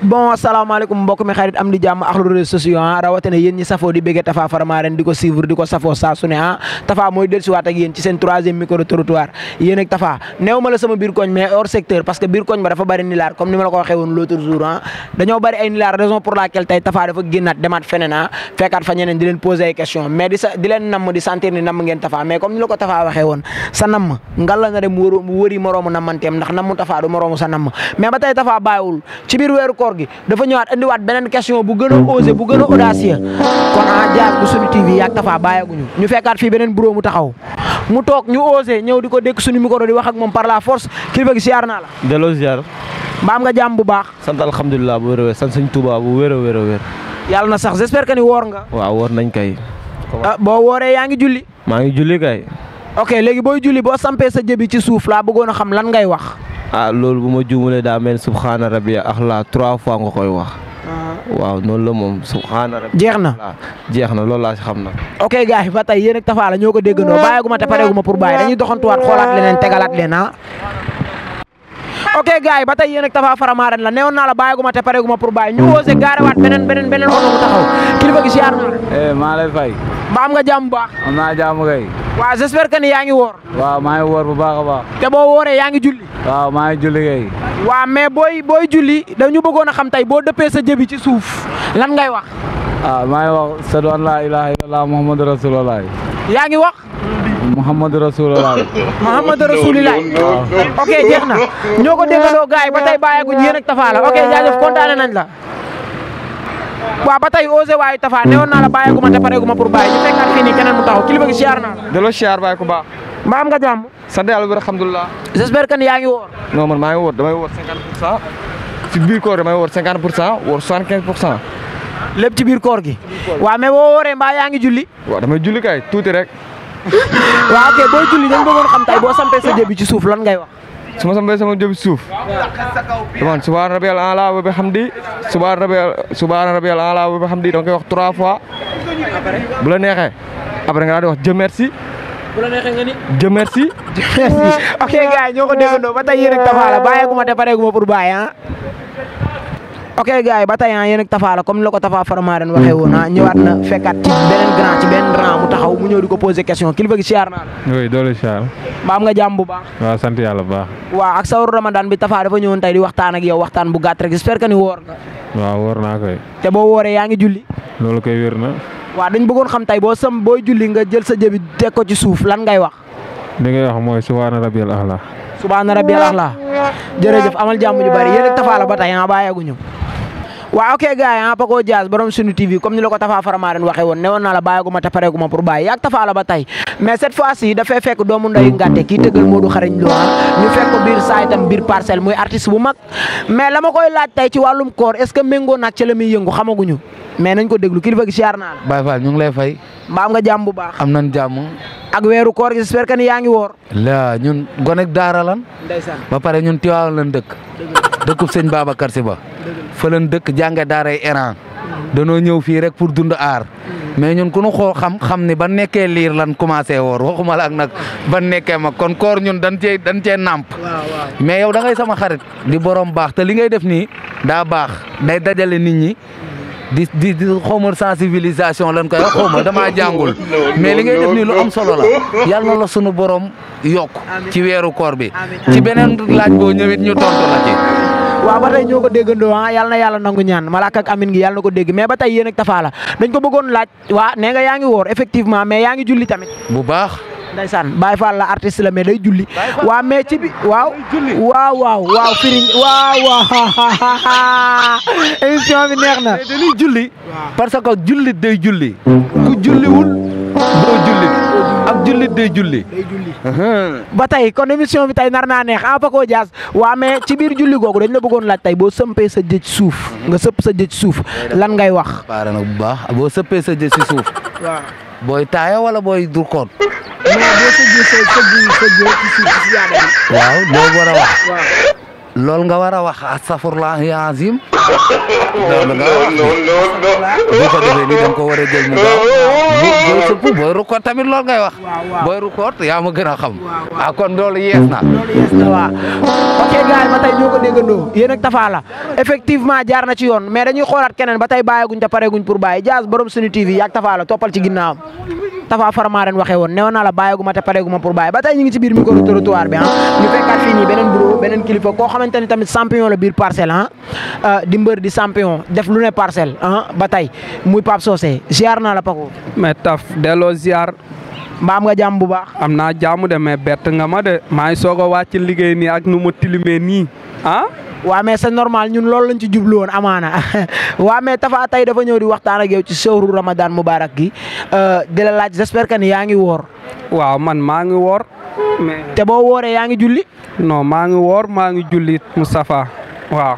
bon asalaamaaleykum mbokk mi xarit am di jàmm ak lu réseaux sociaux rawatina yéen ñi safoo di béggee Tapha Faramareen di ko suivre di ko safoo saa su ne Tapha mooy dellusiwaat ak yéen ci seen 3e micro trottoir yéen ak Tapha néew ma la sama biir koñ mais hors secteur parce que biir koñ ba dafa bëri nilaar comme ni ma la ko waxee woon l'autre jour dañoo bëri ay nilaar raison pour laquelle tey Tapha dafa génnaat demaat feneen fekkaat fa ñeneen di leen poser ay questions mais di leen namm di sentir ni namm ngeen Tapha mais comme ni la ko Tapha waxee woon sa namm ngalla na dem wëri moroomu nammanteem ndax nammu Tapha du moroomu sa namm mais ba tey Tapha bàyyiwul ci biir weeru koor gi dafa ñëwaat indiwaat beneen question bu gën a osé bu gën a audacieux kon Diaz bu Sunu TV yaag Tapha bàyyaguñu ñu fekkaat fii beneen bureau mu taxaw mu toog ñu osé ñëw di ko dékk suñu micro di wax ak moom par la force kilifa gi siyaar naa la. delloo ziar. mbaam nga jàmm bu baax. sant alhamdulilah bu wér-wér sant sëñ Touba bu wér-wér. yàlla na sax j'espère que ni woor nga. waaw woor nañ kay. boo wooree yaa ngi julli. maa ngi julli kay. ok léegi booy julli boo sampee sa jëbi ci suuf laa bëggoon a xam lan ngay wax. loolu bu ma juumalee daa mel subhaana rabbi axlaa 3 fois nga koy wax. waaw noonu la moom subhaana rabbi. jeex na jeex na loolu laa si xam na. ok gars yi ba tey yéen ak Tapha la ñoo ko déggandoo bàyyeeguma te pareeguma pour bàyyi dañuy doxantuwaat xoolaat leneen tegalaat leen ok gars yi ba tey yéen ak Tapha Faramareen la neewoon naa la bàyyeeguma te pareeguma pour bàyyi ñu osé gaarewaat beneen oto bu taxaw kilifa gi siyaar naa la. maa lay fay. ba am nga jàmm bu baax. am naa jàmm kay. waaw j'espère que ni yaa ngi woor. waaw maa ngi woor bu baax a baax. te boo wooree yaa ngi julli. waaw maa ngi julli kay. waaw mais booy julli dañu bëggoon a xam tey boo dëppee sa jëbi ci suuf lan ngay wax. maa ngi wax sadu an laa ilaaha illallah muhammadu rasulullah. yaa ngi wax. muhammadu rasulullah. muhammadu rasulullah. ok jeex na ñoo ko déggandoo gars yi ba tey bàyyeeguñ yéen ak Tapha la ok jaajëf kontaane nañ la. waaw ba tey osé waayu Tapha newoon naa la bàyyeeguma te pareeguma pour bàyyi ñu fekkaat fii nii keneen mu taxaw kilifa gi siyaar naa la. delloo siyaar baay ku baax. mbaa am nga jàmm. sant yàlla bu alhamdulilah. j'espère que ni yaa ngi woor. non man maa ngi woor damay woor 50% ci biir koor damay woor 50% woor 75%. lépp ci biir koor gi. waaw mais boo wooree mbaa yaa ngi julli. waaw damay julli kay tuuti rek. waaw ok booy julli dañ bëggoon xam tey boo sampee sa jëbi ci suuf lan ngay wax. su ma sampee sama jëbi suuf. man subhaana rabbiyal a'laa wa bihamdi subhaana rabbiyal a'laa wa bihamdi da nga koy wax 3 fois. bu la neexee après nga daal di wax Dieu merci. bu la neexee nga ni. Dieu merci. ok gars yi ñoo ko déggandoo ba tey yéen ak Tapha la bàyyeeguma te pareeguma pour bàyyi ok gars yi ba tey yéen ak Tapha la comme ni la ko Tapha Faramareen waxee woon ñëwaat na fekkaat ci benn rang mu taxaw mu ñëw di ko poser question kilifa gi siyaar naa la. oui doole siyaar. mbaa am nga jàmm bu baax. waaw sant yàlla bu baax. waaw ak sawru Ramadan bi Tapha dafa ñëwoon tey di waxtaan ak yow waxtaan bu gàtt rek j'espère que ni woor nga. waaw woor naa koy. te boo wooree yaa ngi julli. loolu koy wér na. waaw dañ bëggoon xam tey booy julli nga jël sa jëbi teg ko ci suuf lan ngay wax. li ngay wax mooy subhaana rabbiyal a'laa. subhaana rabbiyal a'laa. jërëjëf amal jàmm ju bari yéen ak Tapha la ba tey bàyyeeguñu. waaw ok gars yi Paco Diaz borom Sunu TV comme ni la ko Tapha Faramareen waxee woon newoon naa la bàyyeeguma te pareeguma pour bàyyi yaag Tapha la ba tey mais cette fois ci dafay fekk doomu ndeyu ngàtte kii tëggal Modou Xarañ Lo ñu fekk ko biir saa itam biir parcelle muy artiste bu mag mais la ma koy laaj tey ci wàllum koor est ce que méngoo naag ci la muy yëngu xamaguñu mais nañ ko déglu kilifa gi siyaar naa la. Baye Fall ñu ngi lay fay. mbaa am nga jàmm bu baax. am nañ jàmm. ak weeru koor gi j'espère que ni yaa ngi woor. la ñun gonek daara lan. ndeysaan ba pare ñun Tiwaawan lan dëkk. dëkkub sëñ Babacar Si Ba. fa lan dëkk jànge daaray Iran. danoo ñëw fii rek pour dund aar. mais ñun ku ñu xool xam ni ba nekkee liir lan commencé woor waxuma la ak nag ba nekkee mag kon koor ñun dañ cee nàmp. mais yow da ngay sama xarit di borom baax te li ngay def nii daa baax day dajale nit ñi. di xawma sensibilisation lan koy wax xawma damaa jàngul mais li ngay def nii lu am solo la yàlla na la sunu borom yokk ci weeru koor bi ci beneen laaj boo ñëwit ñu tontu la ci. waaw ba tey ñoo ko déggandoo yàlla na yàlla nangu ñaan malaaka ak amin gi yàlla na ko dégg mais ba tey yéen ak Tapha la dañ ko bëggoon laaj waa nee nga yaa ngi woor effectivement mais yaa ngi julli tamit. bu baax. ndeysaan Baye Fall la artiste la mais day julli waaw mais ci bi waaw firiñ waaw émission bi neex na. dañuy julli parce que jullit day julli ku julliwul doo jullit ak jullit day julli. ba tey kon émission bi tey nar naa neex Paco Diaz waaw mais ci biir julli googu dañ la bëggoon laaj tey boo sëmpee sa jëj suuf nga sëpp sa jëj suuf lan ngay wax. baara nag bu baax boo sëppee sa jëj si suuf. waaw booy taaya wala booy durkoon. mais boo sëggee sa jëj ci suuf si yaada bi. waaw loolu war a wax. loolu nga war a wax astafurlah azim loolu nga wax bu ko defee ni danga ko war a jël mu gaaw booy sëpp booy rukoot tamit loolu ngay wax booy rukoot yaa ma gën a xam kon loolu yees na waaw ok gars yi ba tey ñoo ko déggandoo yéen ak Tapha la effectivement jaar na ci yoon mais dañuy xoolaat keneen ba tey bàyyeeguñ te pareeguñ pour bàyyi Diaz borom Sunu TV yaag Tapha la toppal ci ginnaawam Tapha Farmaren waxee woon newoon naa la bàyyeeguma te pareeguma pour bàyyi ba tey ñu ngi ci biir micro trottoir bi ñu fekkaat fii nii beneen bro beneen kilifa koo xamante ni tamit champion la biir Parcelles di mbër di champion def lu ne Parcelles ba tey muy Pape Socé ziar naa la Paco. mais taf delloo ziar. mbaa am nga jàmm bu baax. am naa jàmm de mais bett nga ma de maa ngi soog a wàcc liggéey nii ak nu mu tilimee nii waaw mais c'est normal ñun loolu lañ ci jublu woon amaana waaw mais Tapha tey dafa ñëw di waxtaan ak yow ci shahru Ramadan Mubarak gi di la laaj j'espère que ni yaa ngi woor. waaw man maa ngi woor. mais te boo wooree yaa ngi julli. non maa ngi woor maa ngi julli Moustapha waaw.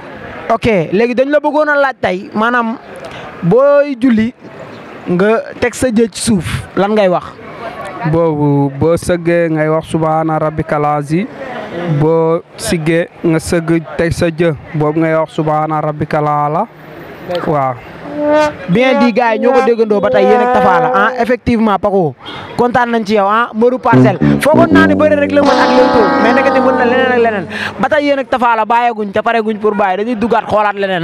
ok léegi dañ la bëggoon a laaj tey maanaam booy julli nga teg sa jë ci suuf lan ngay wax. boobu boo sëggee ngay wax subhaana rabbikal aziim boo siggee nga sëgg teg sa jë boobu ngay wax subhaana rabbikal aala waaw. bien dit gars yi ñoo ko déggandoo ba tey yéen ak Tapha la effectivement Paco kontaan nañ ci yow mbëru Parcelles foogoon naa ne bëri rek la mën ak Leewtoo mais nag mën na leneen ak leneen ba tey yéen ak Tapha la bàyyeeguñ te pareeguñ pour bàyyi dañuy duggaat xoolaat leneen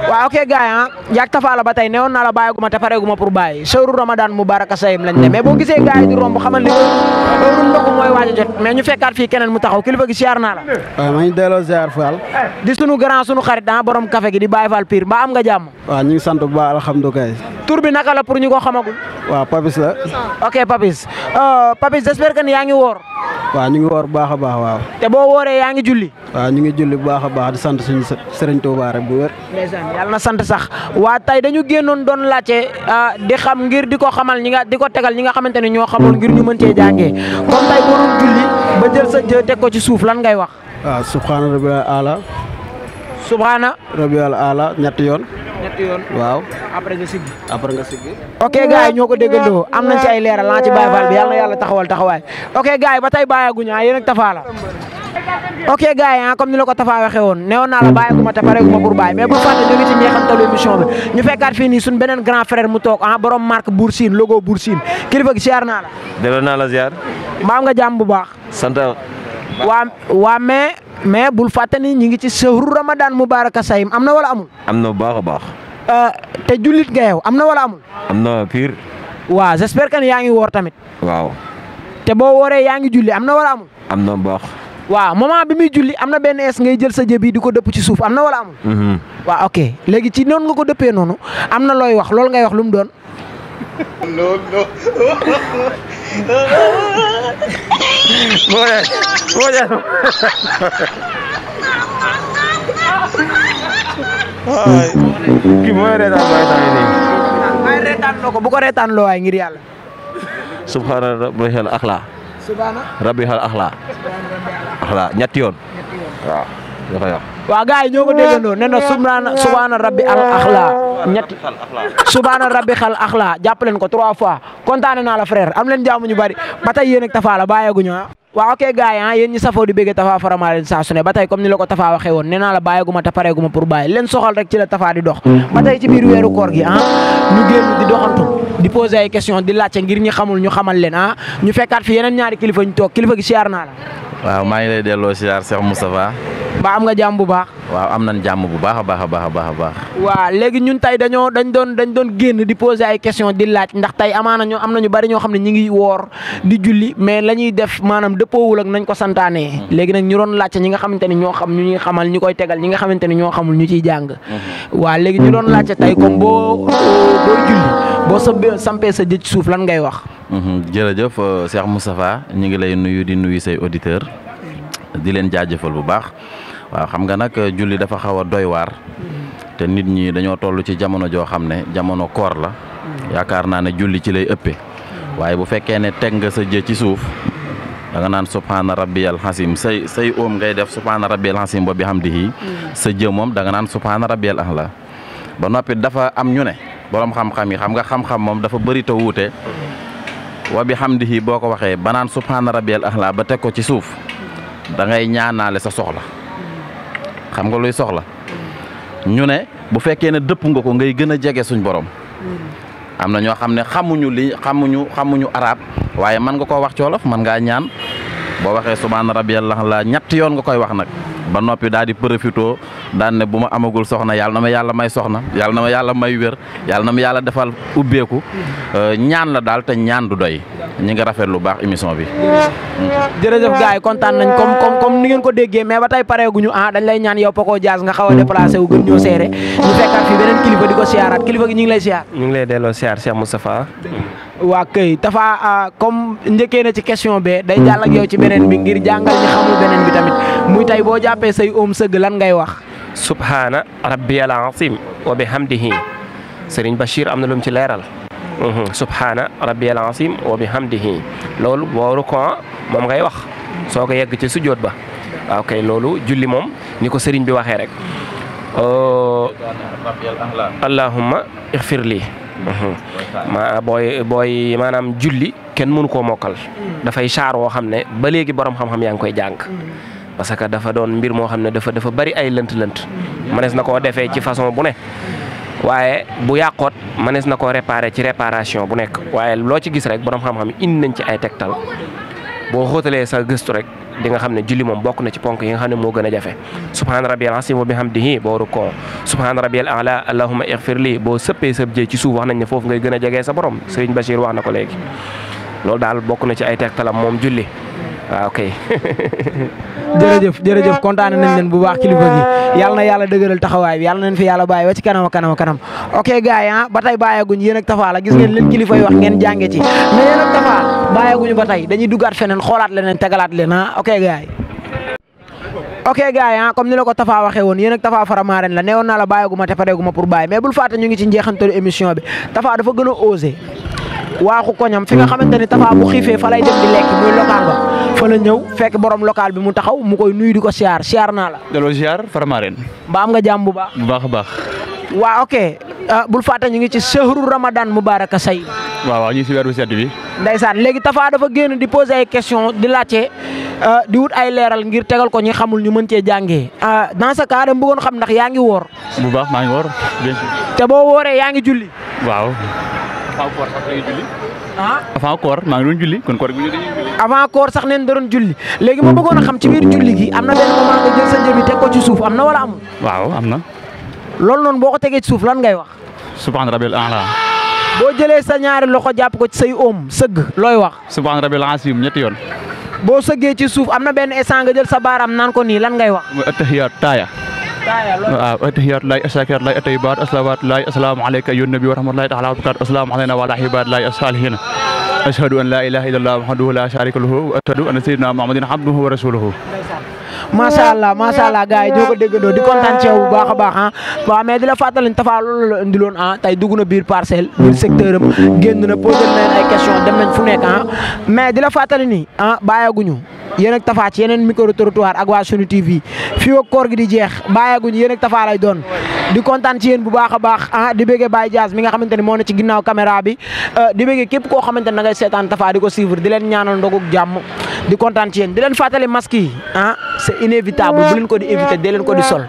waaw ok gars yi yaag Tapha la ba tey newoon naa la bàyyeeguma te pareeguma pour bàyyi shahru Ramadan Mubarak sayim lañ ne mais boo gisee gars yi di romb xamal ni heure ndogu mooy waaj a jot mais ñu fekkaat fii keneen mu taxaw kilifa gi siyaar naa la. waaw maa ngi delloo ziar Fall. di sunu grand sunu xarit borom café gi di Baye Fall Pire mbaa am nga jàmm. waaw ñu ngi sant bu baax alhamdulilah. tur bi naka la pour ñu ko xamagul. waaw Papis la. ok Papis Papis j'espère que ni yaa ngi woor. waaw ñu ngi woor bu baax a baax waaw. te boo wooree yaa ngi julli. waaw ñu ngi julli bu baax a baax di sant suñu Serigne Touba rek bu wér. ndeysaan yàlla na sant sax waa tey dañu génnoon doon laajte di xam ngir di ko xamal ñi nga di ko tegal ñi nga xamante ne ñoo xamoon ngir ñu mën cee jàngee comme tey boo doon julli ba jël sa jë teg ko ci suuf lan ngay wax. waaw subhaana rabbiyal aala. subhaana rabbiyal aala ñetti yoon. waaw. après nga siggi. ok gars yi ñoo ko déggandoo am nañ ci ay leeral laa ci Baye Fall bi yàlla na yàlla taxawal taxawaay ok gars yi ba tey bàyyeeguñu yéen ak Tapha la. ok gars yi comme ni la ko Tapha waxee woon newoon naa la bàyyeeguma te pareeguma pour bàyyi mais bu fàtte ñu ngi ci ñeexantalu émission bi ñu fekkaat fii nii suñ beneen grand frère mu toog borom marque Bour Sine logo Bour Sine kilifa gi siyaar naa la. delloo naa la ziar. mbaa am nga jàmm bu baax. sant. waa mais bul fàtte ni ñi ngi ci shahru Ramadan Mubarak sayim am na wala amul. am na bu baax a baax. te jullit nga yow am na wala amul. am na pire. waaw j'espère que yaa ngi woor tamit. waaw. te boo wooree yaa ngi julli am na wala amul. am na bu baax. waaw moment bi muy julli am na benn es ngay jël sa jëbi di ko dëpp ci suuf am na wala amul. waaw ok léegi ci noonu nga ko dëppee noonu am na looy wax loolu ngay wax lu mu doon. kii mooy reetaan mooy saa nii. waaye reetaan loo ko bu ko reetaan loo waay ngir yàlla. subhaana rabbihal axlaa. subhaana rabbihal axlaa. axlaa ñetti yoon. waaw dafa yàq. waaw gars yi ñoo ko déggandoo nee na subhaana rabbi al axlaa ñetti subhaana rabbi xal axlaa jàpp leen ko 3 fois kontaane naa la frère am leen jàmm ñu bari ba tey yéen ak Tapha la bàyyeeguñu waaw ok gars yi yéen ñi safoo di bëgg Tapha Farmaren saa su ne ba tey comme ni la ko Tapha waxee woon nee naa la bàyyeeguma te pareeguma pour bàyyi leen soxal rek ci la Tapha di dox ba tey ci biir weeru koor gi ñu génn di doxantu di poser ay question di laajte ngir ñi xamul ñu xamal leen ñu fekkaat fi yeneen ñaari kilifa ñu toog kilifa gi siyaar naa la. waaw maa ngi lay delloo siyaar Cheikh Moustapha. mbaa am nga jàmm bu baax. waaw am nañ jàmm bu baax a baax a baax a baax a baax. waaw léegi ñun tey dañ doon génn di poser ay question di laaj ndax tey amaana am na ñu bari ñoo xam ne ñi ngi woor di julli mais la ñuy def maanaam dëppoowul ak nañ ko santaanee. léegi nag ñu doon laajte ñi nga xamante ni ñoo xam ñu ñuy xamal ñu koy tegal ñi nga xamante ni ñoo xamul ñu ciy jàng. waaw léegi ñu doon laajte tey comme boo julli boo sampee sa jë ci suuf lan ngay wax. jërëjëf Cheikh Moustapha ñu ngi lay nuyu di nuyu say auditeurs di leen jaajëfal bu baax. waaw xam nga nag julli dafa xaw a doy waar te nit ñi dañoo toll ci jamono joo xam ne jamono koor la yaakaar naa ne julli ci lay ëppee waaye bu fekkee ne teg nga sa jë ci suuf da nga naan subhaana rabbiyal hasim say oom ngay def subhaana rabbiyal hasim ba bi hamdihi sa jë moom da nga naan subhaana rabbiyal a'la ba noppi dafa am ñu ne borom xam-xam yi xam nga xam-xam moom dafa bëri te wuute wa bi hamdihi boo ko waxee ba naan subhaana rabbiyal a'la ba teg ko ci suuf da ngay ñaanaale sa soxla xam nga luy soxla ñu ne bu fekkee ne dëpp nga ko ngay gën a jege suñ borom am na ñoo xam ne xamuñu arab waaye mën nga koo wax ci wolof mën ngaa ñaan boo waxee subhaana rabbiyal a'la ñetti yoon nga koy wax nag ba noppi daal di profité daan ne bu ma amagul soxna yàlla na ma yàlla may soxna yàlla na ma yàlla may wér yàlla na ma yàlla defal ubbeeku ñaan la daal te ñaan du doy ñi nga rafet lu baax émission bi. jërëjëf gars yi kontaan nañ comme ni ngeen ko déggee mais ba tey pareeguñu dañ lay ñaan yow Paco Diaz nga xaw a déplacé wu gën ñoo seere ñu fekkaat fii beneen kilifa di ko siyaaraat kilifa gi ñu ngi lay siyaar. ñu ngi lay delloo siyaar Cheikh Moustapha. waa kay Tafa comme njëkkee na ci question bee day jàll ak yow ci beneen bi ngir jàngal ñi xamul beneen bi tamit muy tey boo jàppee say sëgg lan ngay wax. subhaana rabbiyal azim wa bihamdihi Serigne Bachir am na lu mu ci leeral. subhaana rabbiyal azim wa bihamdihi loolu booru ko moom ngay wax soo ko yegg ci sujjoot ba waaw kay loolu julli moom ni ko Serigne bi waxee rek. allahumma ighfir li booy maanaam julli kenn mënu koo mokkal dafay saar woo xam ne ba léegi borom xam-xam yaa ngi koy jàng parce que dafa doon mbir moo xam ne dafa bari ay lënt-lënt mënees na koo defee ci façon bu ne waaye bu yàqoot mënees na koo réparer ci réparation bu nekk waaye loo ci gis rek borom xam-xam indi nañ ci ay tegtal boo xóotalee sa gëstu rek di nga xam ne julli moom bokk na ci ponk yi nga xam ne moo gën a jafe subhaana rabbiyal azim wa bihamdihi boo rukkoo subhaana rabbiyal a'la allahumma ighfir li boo sëppee sëb jëy ci suuf wax nañ ne foofu ngay gën a jegee sa borom Serigne Bachir wax na ko léegi loolu daal bokk na ci ay tegtalam moom julli waaw kay. jërëjëf kontaan nañ leen bu baax kilifa gi yàlla na yàlla dëgëral taxawaay bi yàlla nañ fi yàlla bàyyi ba ci kanam ok gars yi ba tey bàyyeeguñ yéen ak Tafa la gis ngeen leen kilifa yi wax ngeen jànge ci mais yéen ak Tafa bàyyeeguñu ba tey dañuy duggaat feneen xoolaat leneen tegalaat leen ok gars yi. ok gars yi comme ni la ko Tafa waxee woon yéen ak Tafa Faramareen la neewoon naa la bàyyeeguma te pareeguma pour bàyyi mais bul fàtte ñu ngi ci njeexantalu émission bi Tafa dafa gën a osé waaxu koñam fi nga xamante ni Tafa bu xiifee fa lay dem di lekk muy local ba fa la ñëw fekk borom local bi mu taxaw mu koy nuyu di ko siyaar naa la. delloo siyaar Faramareen. ba am nga jàmm bu baax. bu baax a baax. waaw ok bul fàtte ñu ngi ci shahru Ramadan mubaraka say. waaw ñu ngi si weeru sedd bi. ndeysaan léegi Tafa dafa génn di poser ay questions di laajte di wut ay leeral ngir tegal ko ñi xamul ñu mën cee jàngee dans ce cas dama bëggoon xam ndax yaa ngi woor. bu baax maa ngi woor bien sûr. te boo wooree yaa ngi julli. waaw. avant koor maa ngi doon julli kon koor gi avant koor sax neen da doon julli léegi ma bëggoon a xam ci biir julli gi am na benn moment nga jël sa njëbi teg ko ci suuf am na wala amul. waaw am na. loolu noonu boo ko tegee ci suuf lan ngay wax. subhaana rabbiyal a'la. boo jëlee sa ñaari loxo jàpp ko ci say oom sëgg looy wax. subhaana rabbiyal azim ñetti yoon. boo sëggee ci suuf am na benn instant nga jël sa baaraam naan ko nii lan ngay wax. attahiyaat taaya. waaw attahiyaatu laahi asaakiyaatu laahi at-tayyibaatu as-salawaatu laahi assalaamu alayka ayyuhan nabiyyu wa rahmatullaahi ta'aalaa wa barakaatuhu assalaamu alaynaa wa alaa ibaadillaahi as-saalihiin ashhadu an laa ilaaha illallaah wahdahu laa shariika lahu wa ashhadu anna sayyidinaa Muhammadan abduhu wa rasuluhu. macha allah gars yi ñoo ko déggandoo di kontaan ci yow bu baax a baax waaw mais di la fàttali Tafa loolu la indiloon tey dugg na biir parcelle biir secteur am génn na posé nañ ay question dem nañ fu nekk mais di la fàttali ni bàyyeeguñu yéen ak Tafa ci yeneen micro trottoir ak waa Sunu TV fii ak koor gi di jeex bàyyeeguñu yéen ak Tafa lay doon di kontaan ci yéen bu baax a baax di bëggee Baye Diaz mi nga xamante ni moo ne ci ginnaaw caméra bi di bëggee képp koo xamante ne da ngay seetaan Tafa di ko suivre di leen ñaanal ndoguk jàmm di kontaan ci yéen di leen fàttali masque yi c'est inévitable bu leen ko di éviter di leen ko di sol